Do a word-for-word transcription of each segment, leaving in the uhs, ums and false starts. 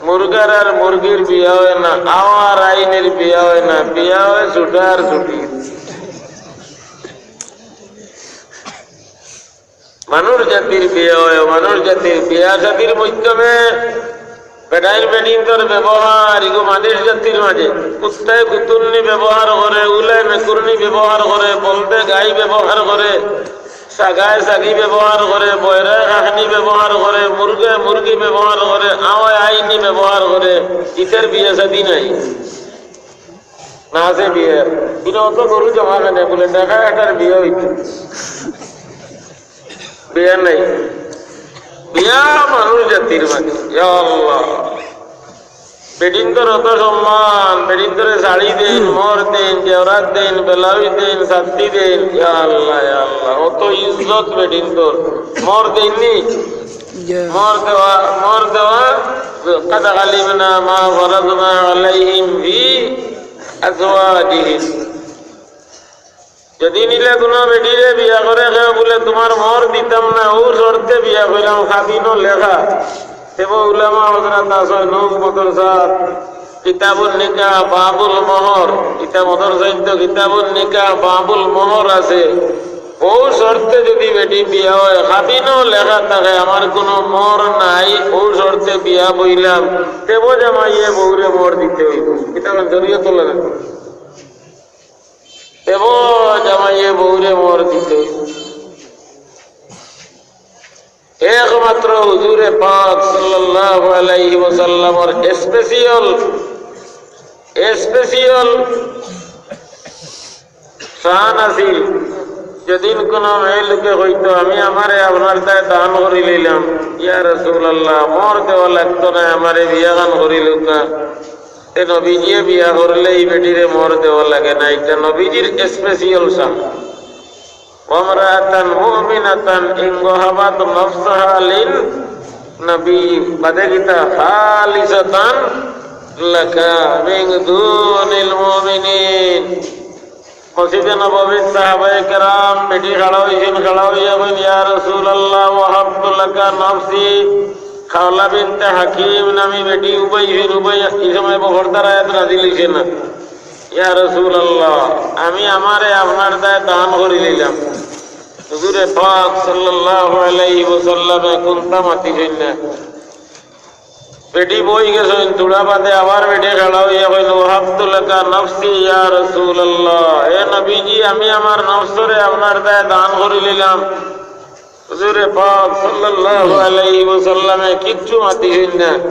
মুরগার আর মুরগির বিয়া অয় না, আও আর আইনর বিয়া অয় না, বিয়া অয় ছুটা আর ছুটি। মানুষ জাতির বিয়া অয়, মানুষ জাতির বিয়া শাদির মাধ্যমে বেটাইন বেটিন্তর ব্যবহার, ইগু মানুষ জাতির মাঝে কুত্তায় কুতুন্নি ব্যবহার করে, উলায় মেকুরনি ব্যবহার করে, বলদে গাই ব্যবহার করে, সাগায় সাগি ব্যবহার করে, বয়রায় খাখনি ব্যবহার করে, মুরগায় মুরগি ব্যবহার করে, আওয়ায় আইনি ব্যবহার করে, ইতার বিয়া শাদি নাই। না আছে বিয়া, ইনো অত গরু জমা কেনে বুলে দেখা এটার বিয়া অইতো। বিয়া নাই। বিয়া মানুষ জাতির মাঝে। ইয়া আল্লাহ। বেটিন্তর অত সম্মান, বেটিন্তরে শাড়ি দেইন, মোহর দেইন, জেওরাত দেইন, ব্লাউজ দেইন, ছাতি দেইন। ইয়া আল্লাহ, ইয়া আল্লাহ। অত ইজ্জত বেটিন্তর। মোহর দেইননি? মোহর দেওয়া, মোহর দেওয়া। قد علمنا ما فرضنا عليهم في أزواجهم। যদি নিলে কুনু বেটিরে বিয়া করে কেউ বুলে, "তুমার মোহর দিতাম না, অউ শর্তে বিয়া কইলাম, খাদিনো লেখা।" তেবো উলামা হযরত আছে, নূর মাদ্রাসাত, কিতাবুন নিকাহ, বাবুল মোহর, ইতা মাদ্রাসাত তো কিতাবুন নিকাহ, বাবুল মোহর আছে। অউ শর্তে যদি বেটি বিয়া অয়, খাদিনো লেখা থাকে, "আমার কুনু মোহর নাই, অউ শর্তে বিয়া বইলাম", তেবো জামাইয়ে বউরে মোহর দিতে অইবো। ইতা শরিয়তো লাগে। তেবো জামাইয়ে বউরে মোহর দিতে অইবো। একমাত্র হুজুরে পাক সাল্লাল্লাহু আলাইহি ওয়াসাল্লামর special, special শান আছিল। যেদিন কুনু মেয়ে লোকে কইতো, "আমি আমারে আপনার দায় দান করি লইলাম, ইয়া রাসূলুল্লাহ, মোহর দেওয়া লাগতো না, আমারে বিয়াখান করি লউক্কা।" তে নবীজিয়ে বিয়া করলে ই বেটিরে মোহর দেওয়া লাগে না, ইটা নবীজির special শান। وامرأة مؤمنة إن وهبت نفسها للنبي, বাদে কিতা? خالصة لك من دون المؤمنين। মসজিদে নববীত সাহাবায়ে কেরাম বেটি খাড়া অইছইন, খাড়া অইয়া কইন, "ইয়া রাসূলুল্লাহ, ওয়াহাবতু লাকা নাফসি।" খাওলা বিনতে হাকিম নামি বেটি উবাই অইছইন, উবাই, ই সময় বখরদার আয়াত নাজিল অইছে না। "ইয়া রাসূলুল্লাহ, আমি আমারে আপনার দায় দান করি লইলাম।" হুজুরে পাক সাল্লাল্লাহু আলাইহি ওয়াসাল্লামে কুন্তা মাতিছইন না। বেটি বই গেছইন, থুড়া বাদে আবার বেটি খাড়া অইয়া কইন, "ওয়াহাবতু লাকা নাফসি ইয়া রাসূলুল্লাহ।" এ নবীজি, আমি আমার নফসরে আপনার দায় দান করি লইলাম। হুজুরে পাক সাল্লাল্লাহু আলাইহি ওয়াসাল্লামে কিচ্ছু মাতিছইন না।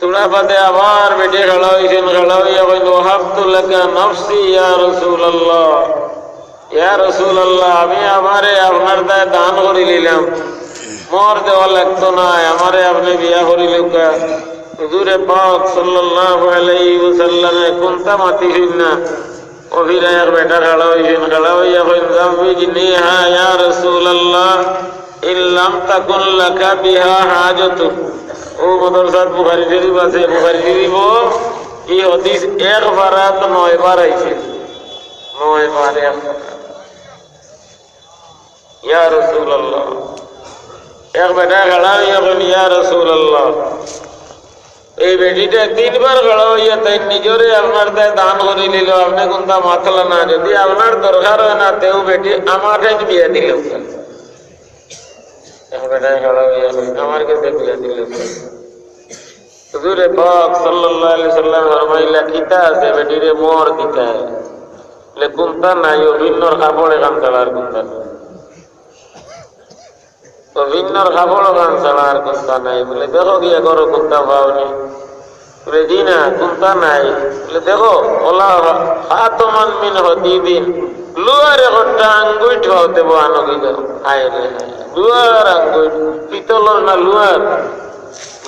থুড়া বাদে আবার বেটি খাড়া অইছইন, খাড়া অইয়া কইন, "ওয়াহাবতু লাকা নাফসি ইয়া রাসূলুল্লাহ।" ইয়া রাসূলুল্লাহ, আমি আমারে আপনার দায় দান করি লইলাম, মোহর দেওয়া লাগতো নায়, আমারে আপনে বিয়া করি লউক্কা। হুজুরে পাক সাল্লাল্লাহু আলাইহি ওয়াসাল্লামে কুন্তা মাতিছইন না। অউ ফিরা এক বেটা খাড়া অইছইন, খাড়া অইয়া কইন, "زوجنيها يا رسول الله إن لم تكن لك بها حاجة।" অউ মাদ্রাসাত বুখারী শরীফ আছে, বুখারী শরীফো ই হাদিস এক পারাত নয় বার আইছে। নয় পারে আমরা। ইয়া রাসূলুল্লাহ। এক বেটা খাড়া অইয়া কইল, "ইয়া রাসূলুল্লাহ, এই বেটিটা তিনবার খাড়া অইয়া তাইন নিজরে আপনার দায় দান করি নিল, আপনে কুন্তা মাতলা না, যদি আপনার দরকার অয় না, তেউ বেটি আমার ঠাইত বিয়া দিল।" এক বেটায় খাড়া অইয়া কইল, "আমার গেছে বিয়া দিল।" হুজুরে পাক সাল্লাল্লাহু আলাইহি সাল্লাম ফরমাইলা, "কিতা আছে বেটিরে মোহর দিতায়?" বলে, "কুন্তা নাই, অউ ভিন্নর কাপড় এখান ছাড়া আর কুন্তা নাই। অউ ভিন্নর কাপড় এখান ছাড়া আর কুন্তা নাই।" বলে, "দেখো গিয়া ঘরো কুন্তা পাওনি?" বলে, "জি না, কুন্তা নাই।" বলে, "দেখো, ওলা খাতামান মিন হাদিদিন, লুয়ার একটা আঙ্গুইঠ পাওতে বো আনো গিয়া।" হায় রে হায়, লুয়ার আঙ্গুইঠ, পিতলর না লুয়ার?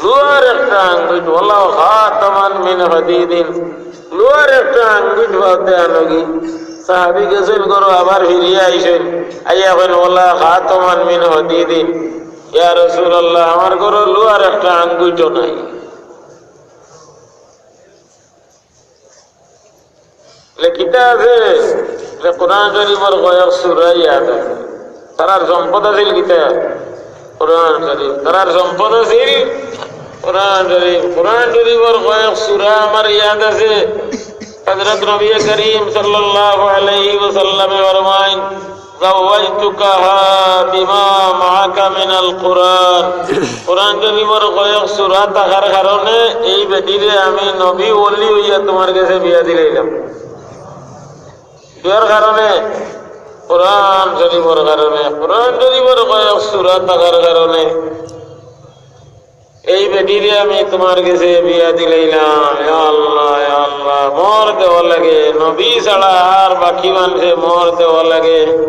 লুয়ার একটা আঙ্গুইঠ, ওলা খাতামান মিন হাদিদিন, লুয়ার একটা আঙ্গুইঠ পাওতে আনোগি। সাহাবি গেছইন ঘরো, আবার ফিরিয়া আইছইন, আইয়া কইন, "ওলা খাতামান মিন হাদিদিন, ইয়া রাসূলুল্লাহ, আমার ঘরো লুয়ার একটা আঙ্গুইঠও নাই।" বলে, "কিতা আছে?" বলে, "কোরআন শরীফর কয়েক সূরা ইয়াদ আছে।" তারার সম্পদ আছিল কিতা? কোরআন শরীফ। তারার সম্পদ আছিল কোরআন শরীফ, কোরআন শরীফর কয়েক সূরা আমার ইয়াদ আছে। হযরত নবী করিম সাল্লাল্লাহু আলাইহি ওয়াসাল্লামে ফরমাইন, "যাওয়াজতুকাহা বিমা মাআকা মিনাল কুরআন।" কোরআন শরীফর কয়েক সূরা থাকার কারণে এই বেটিরে আমি নবী ওলি অইয়া তুমার গেছে বিয়া দিলাইলাম। কিওর কারণে? কোরআন শরীফর কারণে। কোরআন শরীফর কয়েক সূরা থাকার কারণে এই বেটিরে আমি তুমার গেছে বিয়া দিলাইলাম। ইয়া আল্লাহ, ইয়া আল্লাহ, মোহর দেওয়া লাগে, নবী ছাড়া আর বাকি মানষে মোহর দেওয়া লাগে।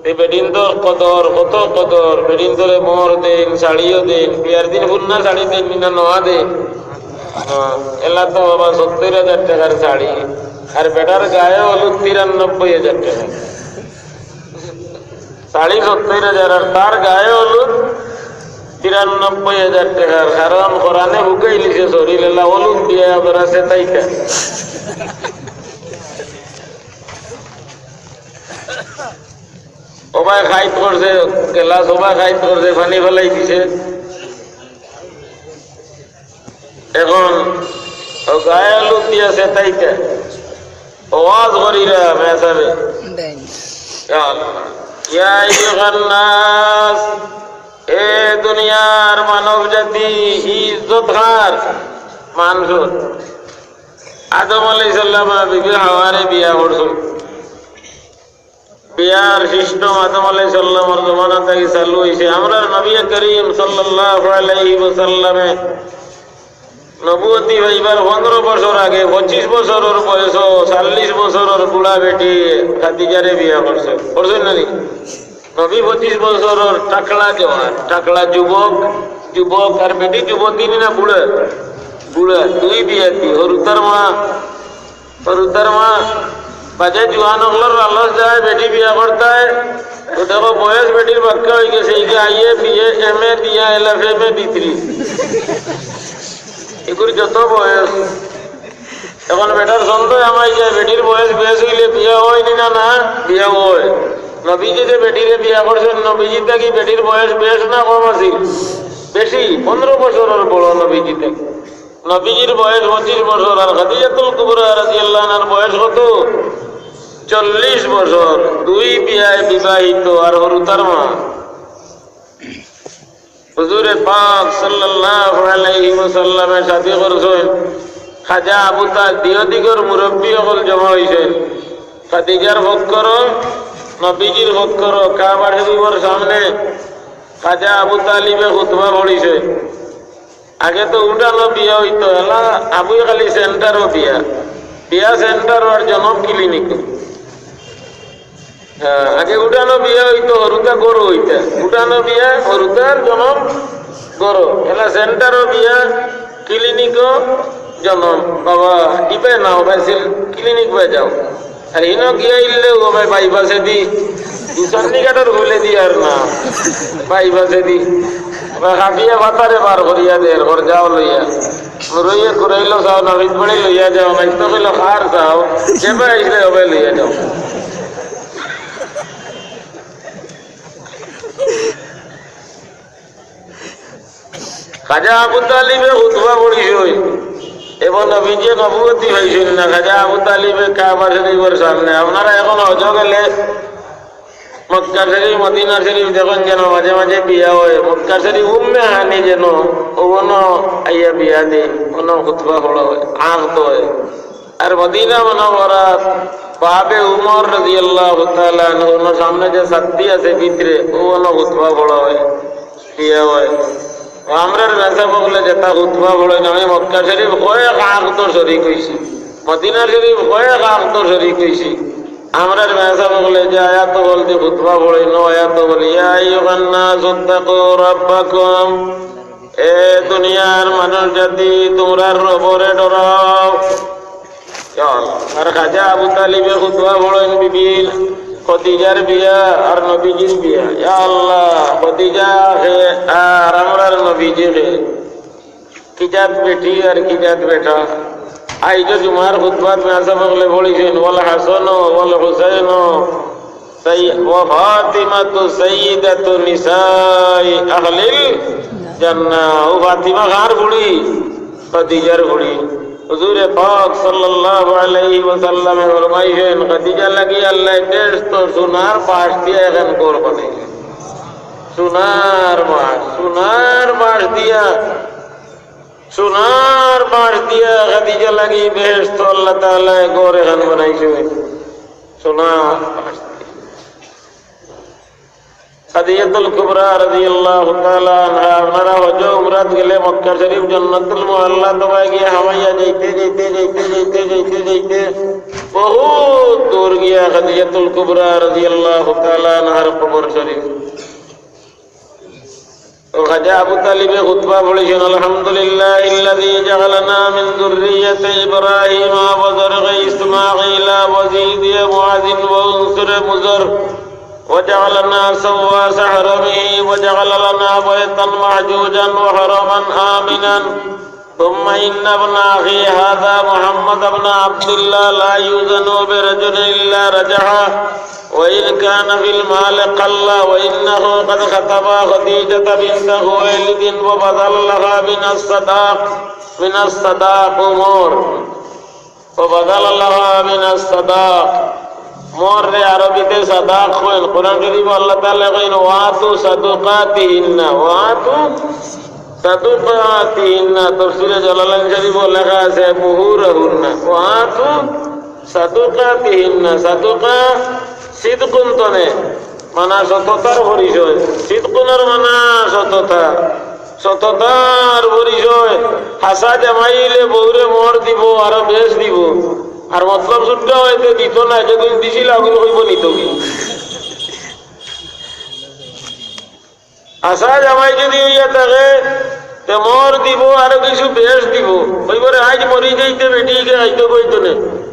এই বেটিন্তর কদর, কত কদর, বেটিন্তরে মোহর দেইন, শাড়িও দেইন, বিয়ার দিন পুরনা শাড়ি দেইন, না নয়া দেইন। হ্যাঁ, এলা তো বাবা সত্তইর হাজার টেকার শাড়ি, আর বেটার গায়ে হলুদ তিরানব্বই হাজার টেকা। শাড়ি সত্তইর হাজার আর তার গায়ে হলুদ তিরানব্বই হাজার টেকার, কারণ কোরআনে হুকাইলিছে শরীর এলা হলুদ দিয়া আবার আছে তাইটা। ও ভাই খাইত করছে, গেলাস ও ভাই খাইত করছে, পানি ফালাই দিছে। এখন ও গায়ে হলুদ দিয়া আছে তাইটা। ওয়াজ করিরা মেসাবে। দেন। ইয়া আইয়ুহান নাস, এ দুনিয়ার মানব জাতি, ইজ্জত কার? মানুষর। আদম আলাইহিস সালাম আর বিবি হাওয়ারে বিয়া করছইন। বিয়ার সিস্টেম আদম আলাইহিস সালামর জমানা থাকি চালু অইছে। আমরার নবী করিম সাল্লাল্লাহু আলাইহি ওয়াসাল্লামে নবুয়তি পাইবার পনেরো বছর আগে, পঁচিশ বছরর বয়সো, চল্লিশ বছরর বুড়া বেটি খাদিজারে বিয়া করছইন। করছইন না নি? নবী পঁচিশ বছরর টাকলা জওয়ান, টাকলা যুবক, যুবক আর বেটি যুবতী নি না বুড়া? বুড়া, দুই বিয়াতি, হরুতার মা, হরুতার মা, বাজে জুয়ান অকলর লালচ যায়, বেটি বিয়া করতায়। তো দেখো, বয়স বেটির বাক্কা অইগেছে, ইগু আইএ, বিএ, এমএ দিয়া, এলএফএমএ ভিতরি। ইগুর যত বয়স, এখন বেটার সন্দেহ আমাই যায়, বেটির বয়স বেশ অইলে বিয়া অয় নি না, না? বিয়া অয়। নবীজি যে বেটিরে বিয়া করছইন, নবীজি থাকি বেটির বয়স বেশ না কম আছিল? বেশি, পনেরো বছরর বড় নবীজি থাকি। নবীজির বয়স পঁচিশ বছর, আর খাদিজাতুল কুবরা রাদিয়াল্লাহু আনহার বয়স কত? চল্লিশ বছর। দুই বিয়ায় বিবাহিত, আর হরুতার মা। হুজুরে পাক সাল্লাল্লাহু আলাইহি ওয়াসাল্লামে শাদী করছইন। খাজা আবু তা-, দিও দিগর মুরব্বি অকল জমা অইছইন। খাদিজার পক্ষর, নবীজির পক্ষর, কাবা শরীফর সামনে খাজা আবু তালিবে খুতবা পড়িছইন। আগে তো উঠানো বিয়া অইতো, এলা আবুই খালি সেন্টারো বিয়া। বিয়া সেন্টারো আর জনম ক্লিনিকো। হ্যাঁ, আগে উঠানো বিয়া অইতো, হরুতা ঘরো অইতা। উঠানো বিয়া, হরুতার জনম ঘরো। এলা সেন্টারো বিয়া, ক্লিনিকো জনম। বাবা, ইবায় নাও, বায় সিল-, ক্লিনিক বায় যাও। আর হিনো গিয়া ইললে ও ভাই বাইপাসেদি, ই সন্নিঘাটর ফুলেদি আর না, বাইপাসেদি। ভাই হাবিয়া ফাতারে বার করিয়া দের, কর যাও লইয়া। মুরইয়ে কুড়াইলো চাও, নাপিত বাড়ি লইয়া যাও, নাইতো কইলো খার চাও, যেবায় আইলে ওবায় লইয়া যাও। খাজা আবু তালিবে খুতবা পড়িছইন। এবং নবীজি নবুয়তি পাইছইন না। খাজা আবু তালিবে কাবা শরীফর সামনে। আপনারা এখন হজো গেলে মক্কা শরীফ, মদিনা শরীফ দেখইন যেন মাঝে মাঝে বিয়া অয়। মক্কা শরীফ উম্মে হানি যেন অনো আইয়া বিয়া দেইন, অনো খুতবা পড়া অয়, আকদ অয়। আর মদিনা মুনাওয়ারাত বাবে উমর রাদিয়াল্লাহু তাআলা আনহু, অনো সামনে যে ছাত্তি আছে ভিতরে, অউ অনো খুতবা পড়া অয়, বিয়া অয়। ও আমরার মেসাব অকলে যেতা খুতবা পড়ইন, আমি মক্কা শরীফ কয়েক আকদো শরিক অইছি, মদিনা শরীফ কয়েক আকদো শরিক অইছি। আমরার মেসাব অকলে যে আয়াত অকলদি খুতবা পড়ইন, অউ আয়াত অকল, ইয়া আইয়ুহান নাসু ইত্তাকু রাব্বাকুম, এ দুনিয়ার মানুষ জাতি, তুমরার রবরে ডরাও। চল, আর খাজা আবু তালিবে খুতবা পড়ইন বিবির, খদিজার বিয়া আর নবীজির বিয়া। ইয়া আল্লাহ, খদিজা কে আর আমরার নবীজি কে? কি জাত বেটি আর কি জাত বেটা? আইজ জুমার খুতবাত মেসাব অকলে পড়িছইন, ওয়াল হাসান ওয়াল হুসাইন সাই-, ওয়া ফাতিমাতু সাইয়্যিদাতু নিসাই আহলিল জান্নাত। ও ফাতিমা কার ফুড়ি? খাদিজার ফুড়ি। হুজুরে পাক সাল্লাল্লাহু আলাইহি ওয়াসাল্লামে ফরমাইছইন, খাদিজা লাগি আল্লায় বেহেস্তো সোনার বাঁশ দিয়া এখান ঘর বানাইছইন। সোনার বাঁশ, সোনার বাঁশ দিয়া, সোনার বাঁশ দিয়া খাদিজা লাগি বেহেস্তো আল্লাহ তাআলায় ঘর এখান বানাইছইন। সোনার বাঁশ দিয়া। খাদিজাতুল কুবরা রাদিয়াল্লাহু তাআলা আনহা, আপনারা হজ উমরাত গেলে মক্কা শরীফ জান্নাতুল মুআল্লা তবায় গিয়া হামাইয়া যাইতে, যাইতে, যাইতে, যাইতে, যাইতে, যাইতে বহুত দূর গিয়া খাদিজাতুল কুবরা রাদিয়াল্লাহু তাআলা আনহার কবর শরীফ। ও খাজা আবু তালিবে খুতবা পড়ছইন, الحمد لله الذي جعلنا من ذرية إبراهيم وزرع إسماعيل وزيد معاذ وأنصر مزر وجعلنا سواس حرمه وجعل لنا بيتا محجوجا وحرما آمنا ثم إن ابن أخي هذا محمد بن عبد الله لا يوذن برجل إلا رجعه وإن كان في المال قل وإنه قد خطب خديجة بنت خويلد وبذل لها من الصداق، من الصداق مهر، وبذل لها من الصداق। মহররে আরবিতে সাদাক কইন। কোরআন শরীফো আল্লাহ তাআলায় কইন, "ওয়াতু সাদুকাতিহিন্না, ওয়াতু সাদুকাতিহিন্না।" তাফসীরে জালালাইন শরীফো লেখা আছে, "মুহুরাহুন্না, ওয়াতু সাদুকাতিহিন্না।" সাদুকা সিদকুন তনে, মানা সততার পরিচয়। সিদকুনর মানা সততা। সততার পরিচয়। হাছা জামাই অইলে বউরে মহর দিবো, আরো বেশ দিবো। আর মতলব ছুট্টা অইলে দিতো নায়, যেগুন দিছিল অগুন কইবো নিতো কি। হাছা জামাই যুদি অইয়া থাকে, তে মহর দিবো, আরো কিছু বেশ দিবো। কইবো রে, আইজ মরি যাইতে বেটিকে খাইতো কইতো নে।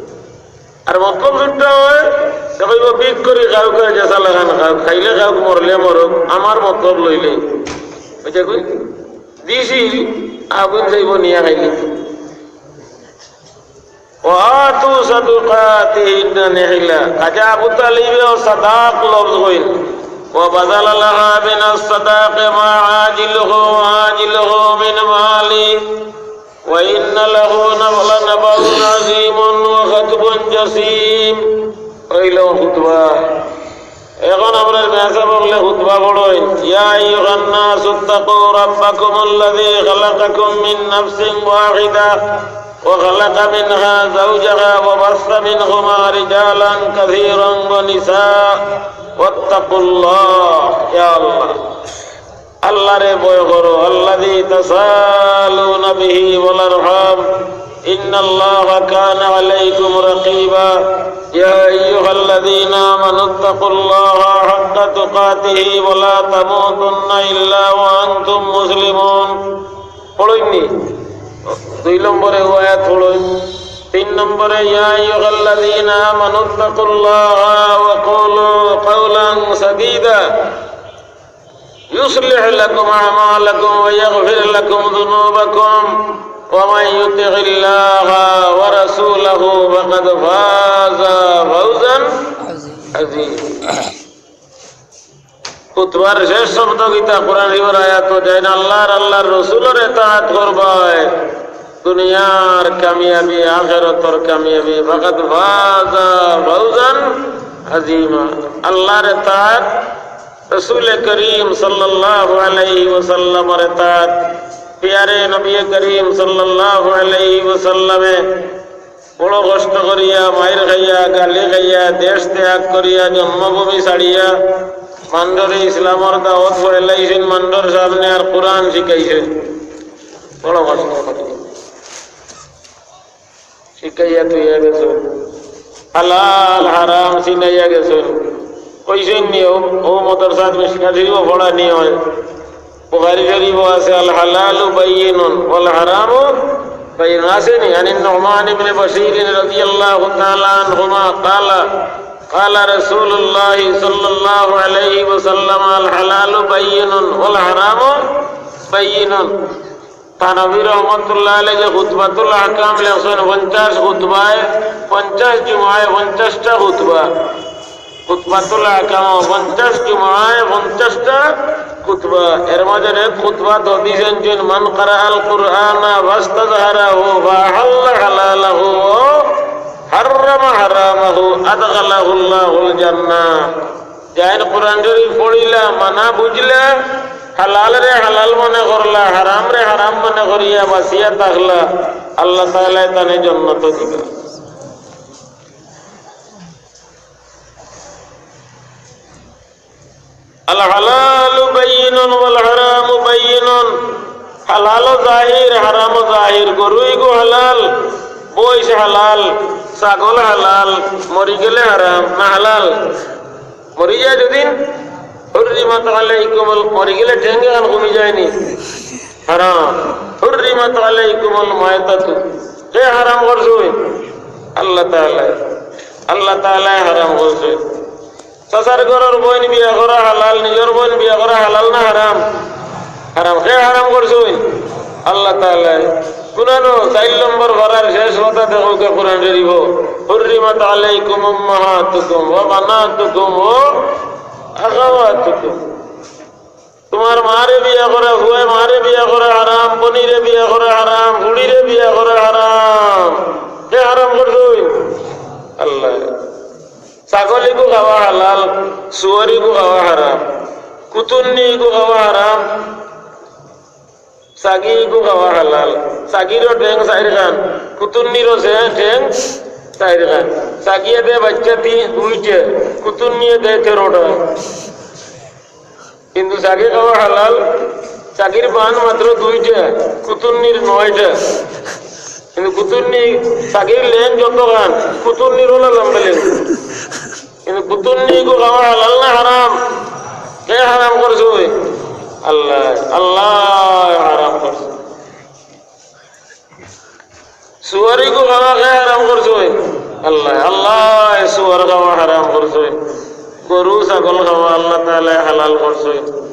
আর মতলব ছুট্টা অয়, তে কইবো, "ভিক করি খাউক, আর যেছা লাখান খাউক, খাইলে খাউক, মরলে মরউক, আমার মতলব লইলে।" অইছে কই? দিছি, অগুন চাইবো নিয়া খাইলে। "ওয়াতু সাদুকাতিহিন্না নিহিলা।" খাজা আবু তালিবেও সাদাক লফজ কইন। "ওয়া বাযালা লাহা মিনাস সাদাকি মা আজিলুহু ওয়া আজিলুহু মিন মালি।" وإن له لنبأ عظيم وخطب جسيم। অইলো খুতবা। এখন আমরার মেসাব অকলে খুতবা পড়ইন, يا أيها الناس اتقوا ربكم الذي خلقكم من نفس واحدة وخلق منها زوجها وبث منهما رجالا كثيرا ونساء واتقوا الله। ইয়া আল্লাহ। আল্লাহরে ভয় করো, الذي تساءلون به والأرحام، إن الله كان عليكم رقيبا، يا أيها الذين آمنوا اتقوا الله حق تقاته ولا تموتن إلا وأنتم مسلمون। পড়ইননি? দুই নম্বরে অউ আয়াত পড়ইন। তিন নম্বরে, يا أيها الذين آمنوا اتقوا الله وقولوا قولا سديدا। يصلح لكم أعمالكم ويغفر لكم ذنوبكم ومن يطع الله ورسوله فقد فاز فوزا عظيما। খুতবার শেষ শব্দ কিতা? কোরআন শরীফর আয়াত, যেইন আল্লাহর, আল্লাহর রসুলর ইতাআত করবায়, দুনিয়ার কামিয়াবি, আখিরাতর কামিয়াবি, فقد فاز فوزا عظيما। আল্লাহর ইতাআত, রাসূলে করিম সাল্লাল্লাহু আলাইহি ওয়াসাল্লামর ইতাআত, পিয়ারে নবী করিম সাল্লাল্লাহু আলাইহি ওয়াসাল্লামে বড় কষ্ট করিয়া, মাইর খাইয়া, গালি খাইয়া, দেশ ত্যাগ করিয়া, জন্মভূমি ছাড়িয়া, মানষরে ইসলামর দাওয়াত ফয়লাইছইন, মানষর সামনে আর কোরআন শিখাইছইন। বড় কষ্ট করিয়া। শিখাইয়া থইয়া গেছইন। হালাল হারাম চিনাইয়া গেছইন। কইছইন নি, অউ, অউ মাদ্রাসাত মিশকাত শরীফো পড়া নি অয়। বুখারী শরীফো আছে, الحلال بين والحرام بين। আছে নি? عن النعمان بن بشير رضي الله تعالى عنهما قال، قال رسول الله صلى الله عليه وسلم، الحلال بين والحرام بين। থানবী রহমতুল্লাহ আলাইহি যে খুতবাতুল আহকাম লেখছইন, পঞ্চাশ খুতবায়, পঞ্চাশ জুমায় পঞ্চাশটা খুতবা। খুতবাতুল আহকাম পঞ্চাশ জুমায় পঞ্চাশটা খুতবা, এর মাঝে অনেক খুতবা তো দিছেন, "মান কারাআল কুরআনা ফাস্তাজহারাহু ফাআহাল্লা হালালাহু ওয়া হাররামা হারামাহু আদখালাহুল্লাহুল জান্নাহ।" যাইন কোরআন শরীফ পড়িলা, মানা বুঝলা, হালালরে হালাল মনে করলা, হারামরে হারাম মনে করিয়া বাঁচিয়া থাকলা, আল্লাহ তাআলায় তানে জান্নাত দিবা। আল হালালু বাইয়িনুন ওয়াল হারামু বাইয়িনুন। হালালও জাহির, হারামও জাহির। গরু ইগু হালাল, মইষ হালাল, ছাগল হালাল, মরি গেলে হারাম, না হালাল? মরি যায় যদিন, হুররিমাত আলাইকুমুল, মরি গেলে ঠেং এখান কমি যায়নি? হারাম। হুররিমাত আলাইকুমুল মাইতাতু। কে হারাম করছইন? আল্লাহ তাআলায়। আল্লাহ তাআলায় হারাম করছইন। চাচার ঘরর বইন বিয়া করা হালাল, নিজর বইন বিয়া করা হালাল না হারাম? হারাম। কে হারাম করছইন? আল্লাহ তাআলায়। কুরআনো চাইর নম্বর পারার শেষ কথা দেখউক্কা কোরআন শরীফো, "হুররিমাত আলাইকুম উম্মাহাতুকুম ওয়া বানাতুকুম ওয়া আখাওয়াতুকুম।" তুমার মারে বিয়া করা, ফুয়ায় মারে বিয়া করা হারাম, বইনরে বিয়া করা হারাম, ফুড়িরে বিয়া করা হারাম। কে হারাম করছইন? আল্লায়। ছাগল ইগু খাওয়া হালাল, শুয়র ইগু খাওয়া হারাম, কুতুন্নি ইগু খাওয়া হারাম, ছাগি ইগু খাওয়া হালাল। ছাগিরও ঠেং চাইরখান, কুতুন্নিরও ঠেং চাইরখান। ছাগিয়ে দেয় বাইচ্চা তি-, দুইটা, কুতুন্নিয়ে দেয় তেরোটা। কিন্তু ছাগি খাওয়া হালাল, ছাগির বান মাত্র দুইটা, কুতুন্নির নয়টা। কিন্তু কুতুন্নি, ছাগির লেং যতখান, কুতুন্নির অলা লম্বা লেং। কিন্তু কুতুন্নি ইগু খাওয়া হালাল না হারাম? কে হারাম করছইন? আল্লায়, আল্লায় হারাম করছইন। শুয়র ইগু খাওয়া কে হারাম করছইন? আল্লায়। আল্লায় শুয়র খাওয়া হারাম করছইন। গরু ছাগল খাওয়া আল্লাহ তাআলায় হালাল করছইন।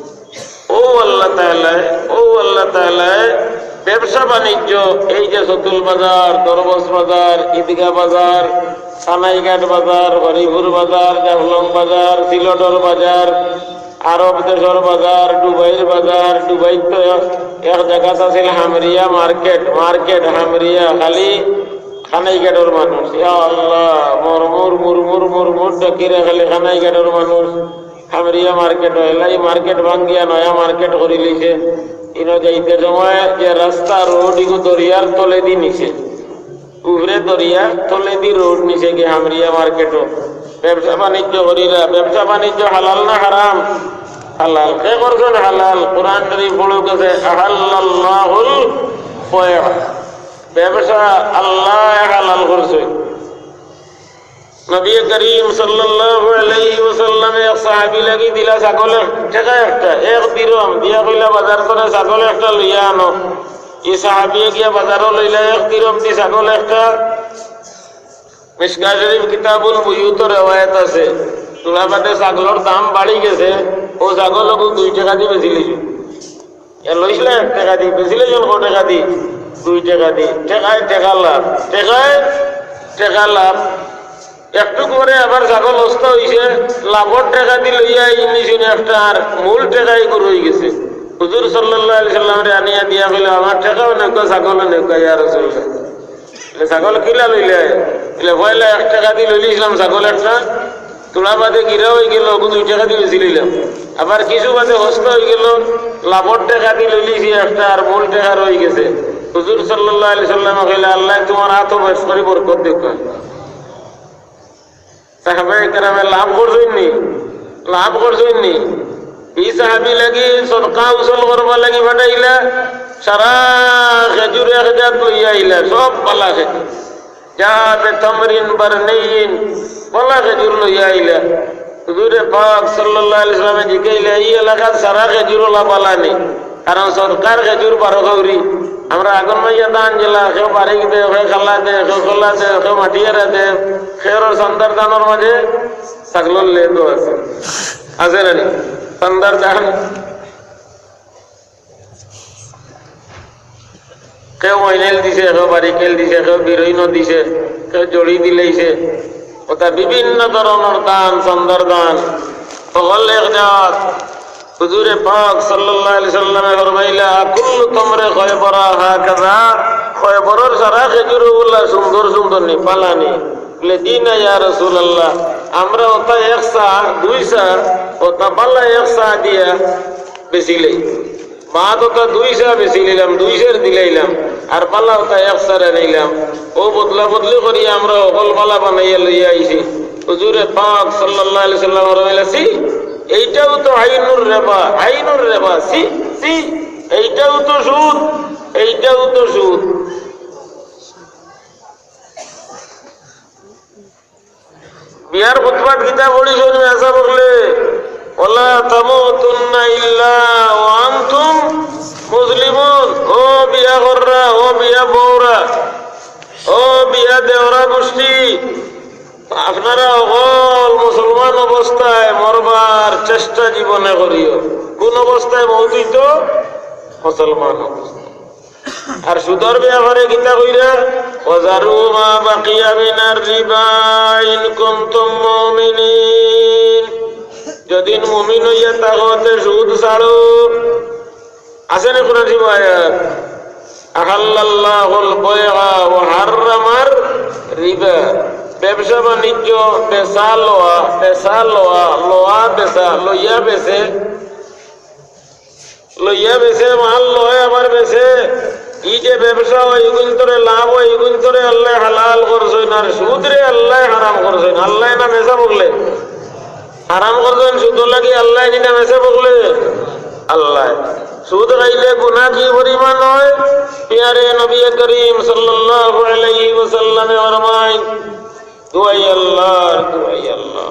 অউ আল্লাহ তাআলায়, অউ আল্লাহ তাআলায় ব্যবসা বাণিজ্য, এই যে চতুল বাজার, দরবস বাজার, ঈদগাহ বাজার, কানাইঘাট বাজার, হরিপুর বাজার, জাফলং বাজার, সিলটর বাজার, আরব দেশর বাজার, দুবাইর বাজার, দুবাইত তো এক, এক জাগাত আছিল হামরিয়া মার্কেট, মার্কেট হামরিয়া, খালি কানাইঘাটর মানুষ। ইয়া আল্লাহ, মরমুর, মুরমুর, মুরমুর ডাকিরে খালি কানাইঘাটর মানুষ। হামরিয়া মার্কেট অইলা, ই মার্কেট ভাঙ্গিয়া নয়া মার্কেট করিলিছে। ইনো যাইতে সময় যে রাস্তা, রোড, ইগু দরিয়ার তলেদি নিছে। উপরে দরিয়া, তলেদি রোড নিছে গি হামরিয়া মার্কেটো। ব্যবসা বাণিজ্য করিরা, ব্যবসা বাণিজ্য হালাল না হারাম? হালাল। কে করছইন হালাল? কোরআন শরীফ পড়উক্কা, "আহাল্লাল্লাহুল বায়আ।" ব্যবসা আল্লায় হালাল করছইন। নবী করিম সাল্লাল্লাহু আলাইহি ওয়াসাল্লামে এক সাহাবী লাগি দিলা ছাগল এক, টেকা একটা, এক দিরহম, দিয়া কইলা, "বাজার করি ছাগল একটা লইয়া আনো।" ই সাহাবীয়ে গিয়া বাজারো লইলা এক দিরহম দি ছাগল একটা। মিশকাত শরীফ কিতাবুল বুয়ুতো রেওয়ায়েত আছে, তুলা বাদে ছাগলর দাম বাড়ি গেছে, অউ ছাগল অগু দুই টেকা দি বেচিলিছইন। এ লইছিলা এক টেকা দি, বেচিলিছইন কয় টেকা দি? দুই টেকা দি। টেকায় টেকা লাভ, টেকায় টেকা লাভ। একটু পরে আবার ছাগল হস্তা অইছে, লাভর টেকা দি লইয়া আইলিছইন একটা, আর মূল টেকা ইগু রই গেছে। হুজুর সাল্লাল্লাহু আলাইহি সাল্লামরে আনিয়া দিয়া কইলা, "আমার টেকাও নেউক্কা, ছাগলও নেউক্কা, ইয়া রাসূলুল্লাহ।" বলে, "ছাগল কিলা লইলে?" বলে, "পয়লা এক টেকা দি লইলিছলাম ছাগল একটা, তুলা বাদে গিরা অইগেলো, অগু দুই টেকা দি বেচিলিলাম। আবার কিছু বাদে হস্তা অইগেলো, লাভর টেকা দি লইলিছি একটা, আর মূল টেকা রই গেছে।" হুজুর সাল্লাল্লাহু আলাইহি সাল্লামে কইলা, "আল্লায় তুমার আতো বেশ করি বরকত দেউক্কা।" সাহাবায়ে কেরামে লাভ করছইন নি? লাভ করছইন নি? ই সাহাবী লাগি সদকা উসুল করবার লাগি পাঠাইলা, সারা খেজুর এক জাত লইয়া আইলা, সব বালা খেজুর। জাআ বিতামরিন বারনিয়িন, বালা খেজুর লইয়া আইলা। হুজুরে পাক সাল্লাল্লাহু আলাইহি ওয়াসাল্লামে জিকাইলা, "ই এলাকাত সারা খেজুর অলা বালা নি?" কারণ সরকার খেজুর বারো কাউরি। আমরা আগর মাইয়া ধান যেলা, কেউ বারিক দে, কেউ কালা দে, কেউ কলা দে, কেউ মাটিয়ারা দে, কেউর চান্দার ধানর মাঝে ছাগলর লেদও আছে। আছে না নি? চান্দার ধান। কেউ মইনাইল দিছে, কেউ বারিকেল দিছে, কেউ বিরইনও দিছে, কেউ জড়ি দিলাইছে। অতা বিভিন্ন ধরনর ধান, চান্দার ধান। হকল এক জাত। হুজুরে পাক সাল্লাল্লাহু আলাইহি সাল্লামে ফরমাইলা, "কুল্লু তামরে খয়বরা হাকাযা।" খয়বরর সারা খেজুর অগুলা সুন্দর সুন্দর নি, পালা নি? বলে, "জি না ইয়া রাসূলুল্লাহ, আমরা অতা এক সা, দুই সা, অতা পালা এক সা দিয়া বেচিলাই।" মাত অতা দুই সা বেচিলাইলাম, দুই সা দিলাইলাম, আর পালা অতা এক সা নিলাম। অউ বদলা বদলি করি আমরা হকল পালা বানাইয়া লইয়া আইছি। হুজুরে পাক সাল্লাল্লাহু আলাইহি সাল্লাম ফরমাইলা, "ছি, এইটাও তো আইনুর রিবা, আইনুর রিবা, ছি, ছি, এইটাও তো সুদ, এইটাও তো সুদ।" বিয়ার খুতবাত কিতা পড়িছইন মেসাব অকলে? "ওয়ালা তামুতুন্না ইল্লা ওয়া আনতুম মুসলিমুন।" ও বিয়া কররা, ও বিয়া বউরা, ও বিয়া দেওরা গুষ্টি, আপনারা হকল মুসলমান অবস্থায় মরবার চেষ্টা জীবনে করিও। কুন অবস্থায় মউত অইতো? মুসলমান অবস্থায়। আর সুদর ব্যাপারে কিতা কইরা? "ওয়াজারু মা বাকিয়া মিনার রিবা ইন কুনতুম মুমিনিন।" যদিন মুমিন অইয়া থাকো, তে সুদ ছাড়ো। আছে নি কুরআন শরীফো আয়াত? "আহাল্লাল্লাহুল বাইআ ওয়া হাররামার রিবা।" ব্যবসা বাণিজ্য, বেচা লওয়া, বেচা লওয়া, লওয়া বেচা, লইয়া বেচে, লইয়া বেচে, মাল লয় আবার বেচে। ই যে ব্যবসা অয়, ইগুইন্তরে লাভ অয়, ইগুইন্তরে আল্লায় হালাল করছইন, আর সুদরে আল্লায় হারাম করছইন। আল্লায় না মেসাব অকলে হারাম করছইন সুদর লাগি, আল্লায় নি না মেসাব অকলে? আল্লায়। সুদ খাইলে গুনাহ কি পরিমাণ অয়? পিয়ারে নবী করিম সাল্লাল্লাহু আলাইহি ওয়াসাল্লামে ফরমাইন, দুয়াই আল্লাহর, দুয়াই আল্লাহ।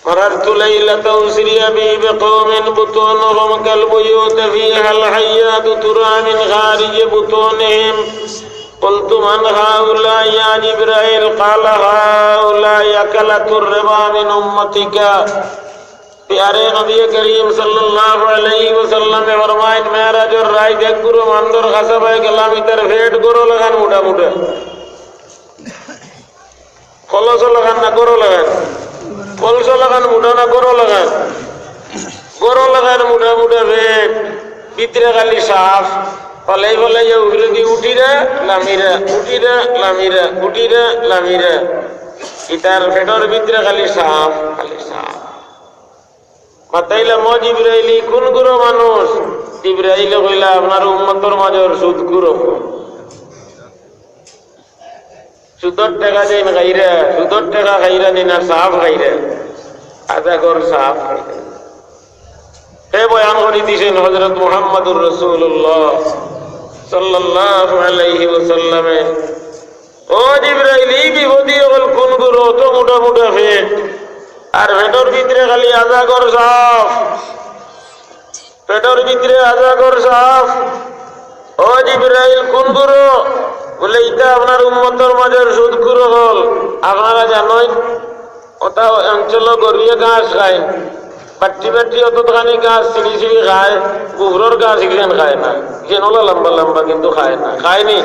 مررت ليلة أسري بي بقوم بطونهم كالبيوت فيها الحيات ترى من خارج بطونهم. قلت من هؤلاء يا جبرائيل؟ قال هؤلاء أكلة الربا من أمتك. পিয়ারে নবী করিম সাল্লাল্লাহু আলাইহি ওয়াসাল্লামে ফরমাইন, মেরাজর রাইত এক গুরু মান্দর খাসা পাই গেলাম, ইতার পেট গরু লাখান মুটা মুটা। কলস লাখান না গরু লাখান? কলস লাখান মুটা না গরু লাখান? গরু লাখান মুটা মুটা পেট, ভিতরে খালি সাপ, ফালাই ফালাইয়া উপরেদি উঠিরা, লামিরা, উঠিরা, লামিরা, উঠিরা, লামিরা। ইতার পেটর ভিতরে খালি সাপ, খালি সাপ। মাতাইলাম, "ও জিবরাইল, ই কুন গুরু মানুষ?" জিবরাইলে কইলা, "আপনার উম্মতর মাজর সুদ গুরু।" সুদর টেকা যেইন খাইরা, সুদর টেকা খাইরা নি না সাপ খাইরা, আজাগর সাপ খাইরা। হে বয়ান করি দিছইন হযরত মুহাম্মাদুর রাসূলুল্লাহ সাল্লাল্লাহু আলাইহি ওয়াসাল্লামে, "ও জিবরাইল, ই বিপদি অকল কুন গুরু, অত মুটা মুটা পেট, আর পেটর ভিতরে খালি আজাগর সাপ।" পেটর ভিতরে আজাগর সাপ। "ও জিবরাইল, কুন গুরু?" বলে, "ইতা আপনার উম্মতর মাজর সুদ গুরু অকল। আপনারা জানইন, অতা অঞ্চলো গরুয়ে ঘাস খায়, বাট্টি বাট্টি অতখানি ঘাস ছিঁড়ি ছিঁড়ি খায়, গুফরর ঘাস ইখান খায় না, ইখান অলা লম্বা লম্বা কিন্তু খায় না, খায় নি?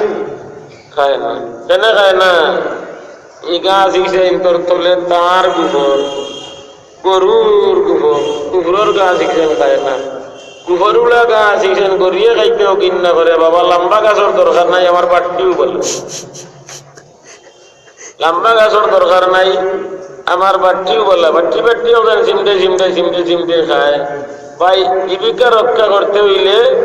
খায় না। কেনে খায় না? ই ঘাস ইখানর তলে তার গুফর।" গরুর গুফর, গুফরর ঘাস ইখান খায় না। গুফর উড়া ঘাস ইখান গরুয়ে খাইতেও ঘিন্না করে, বাবা, লাম্বা ঘাসর দরকার নাই, আমার বাট্টিউ বালা। লাম্বা ঘাসর দরকার নাই, আমার বাট্টিউ বালা। বাট্টি বাট্টি অখান চিমটে চিমটে, চিমটে চিমটে খায়। ভাই, জীবিকা রক্ষা করতে অইলে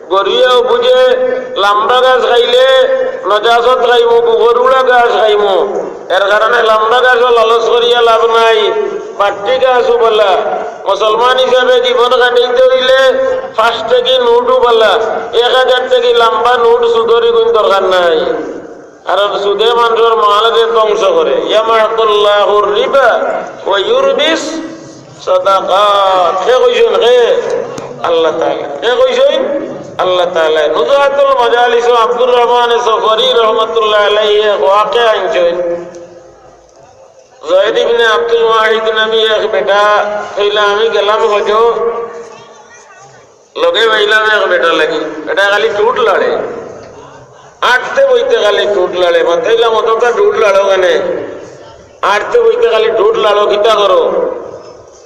গরুয়েও বুঝে, লাম্বা ঘাস খাইলে নজাসত খাইমু, গুফর উড়া ঘাস খাইমু। এর কারণে লাম্বা ঘাসও লালচ করিয়া লাভ নাই, বাট্টি ঘাসও বালা। মুসলমান হিসাবে জীবন কাটাইতে অইলে পাঁচ টেকি নোটও বালা, এক হাজার টেকি লাম্বা নোট সুদর ইগুন দরকার নাই। কারণ সুদে মানষর মালরে ধ্বংস করে। ইয়ামহাকুল্লাহুর রিবা ওয়া ইউরবিস সাদাকাত। কে কইছইন? কে? আল্লাহ তাআলা। কে কইছইন? আল্লাহ তাআলা। নুজহাতুল মাজালিসো আব্দুর রহমান সফরি রহমতুল্লাহ আলাইহি এক ওয়াকিয়া আনছইন। যায়েদ ইবনে আব্দুল ওয়াহিদ নামি এক বেটা কইলা, "আমি গেলাম হজো, লগে পাইলাম এক বেটা লাগি, বেটা খালি ঠুট লাড়ে, আটতে বইতে খালি ঠুট লাড়ে।" মাতাইলাম, "অতটা ঠুট লাড়ো কেনে? আটতে বইতে খালি ঠুট লাড়ো, কিতা করো?"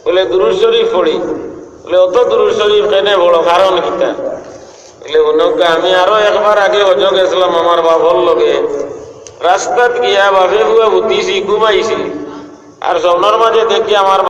বুলে, দুরুদ শরিফ পড়ি। বুলে, অত দুরুদ শরিফ কেনে পড়ো, কারণ কিতা? বুলে, হুনউক্কা, আমি আরো একবার আগে হজো গেছলাম আমার বাফর লগে, রাস্তাত গিয়া বাফে পুয়া হুতিছি, ঘুমাইছি, আর স্বপ্নর মাঝে দেখি আমার